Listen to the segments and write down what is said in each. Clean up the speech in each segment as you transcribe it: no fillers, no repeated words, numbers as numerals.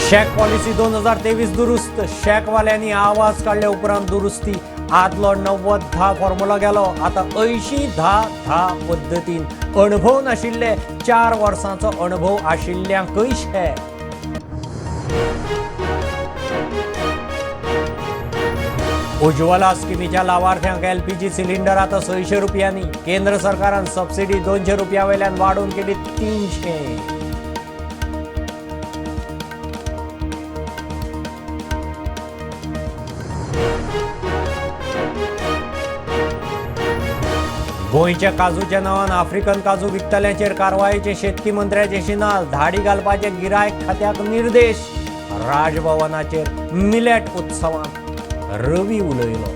Shack policy 2023 दुरुस्त. शॅकवाल्यांनी आवाज काडल्या उपरांत दुरुस्ती. आदलो 90-10 फॉर्मुला गेलो, आतां 80-10-10 पद्दतीन. अणभव नाशिल्ले 4 वर्सांचो अणभव आशिल्ल्यांकय शॅक. उज्ज्वला स्किमीच्या लावार्थ्यांक एलपीजी सिलिंडर आतां 600 रुपयांनी. केंद्र सरकारान सबसिडी 200 रुपया वयल्यान वाडोवन केली 300. गोंयच्या काजूच्या नांवान आफ्रिकन काजू विकतल्यांचेर कारवायेचे शेतकी मंत्र्याचे शिनाल. धाडी घालपाचे गिरायक खात्याक निर्देश. राजभवनाचेर मिलेट उत्सवांत रवी उलयलो.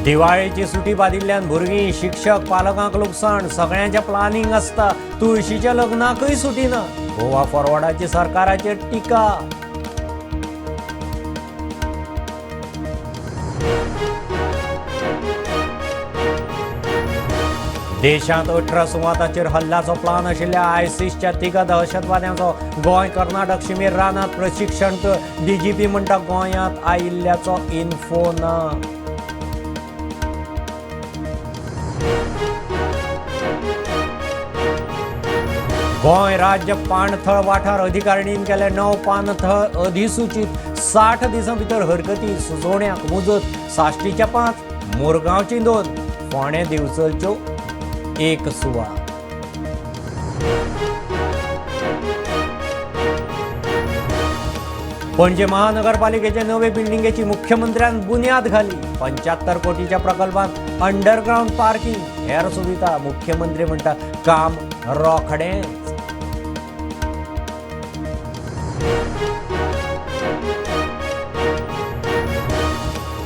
दिवाळेची सुटी बादिल्ल्यान भुरगीं, शिक्षक, पालकांक लुकसाण. सगळ्यांचें प्लानिंग आसता. तुळशीच्या लग्नाकय सुटी ना. गोवा फॉरवर्डाची सरकाराचेर टिका. देशांत 18 सुवातांचेर हल्ल्याचो प्लान आशिल्ल्या आयसीसच्या तिगा दहशतवाद्यांचो गोंय कर्नाटक शिमेर रानांत प्रशिक्षण. डीजीपी म्हणटा गोंयांत आयिल्ल्याचो इन्फो ना. गोंय राज्य पाणथळ वाठार अधिकारिणीन केले 9 पाणथळ अधिसूचित. 60 दिसां भितर हरकती सुचोवण्याक मुजत. साश्टीच्या 5, मुरगांवची 2, फोंडें दिवचलच्यो 1 सुवात. पणजे महानगरपालिकेचे नवे बिल्डिंगेची मुख्यमंत्र्यान बुन्याद घाली. 75 कोटीच्या प्रकल्पात अंडरग्राउंड पार्किंग, हेर सुविधा. मुख्यमंत्री म्हणटा काम रोखडेंच.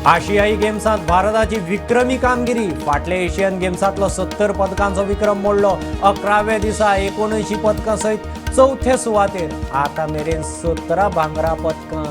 आशियाई गेम्सांत भारताची विक्रमी कामगिरी. फाटल्या एशियन गेम्सांतलो 70 पदकांचो विक्रम मोडलो. 11व्या दिसा 79 पदकां सयत चवथे सुवातेर. आतां मेरेन 17 भांगरा पदकां.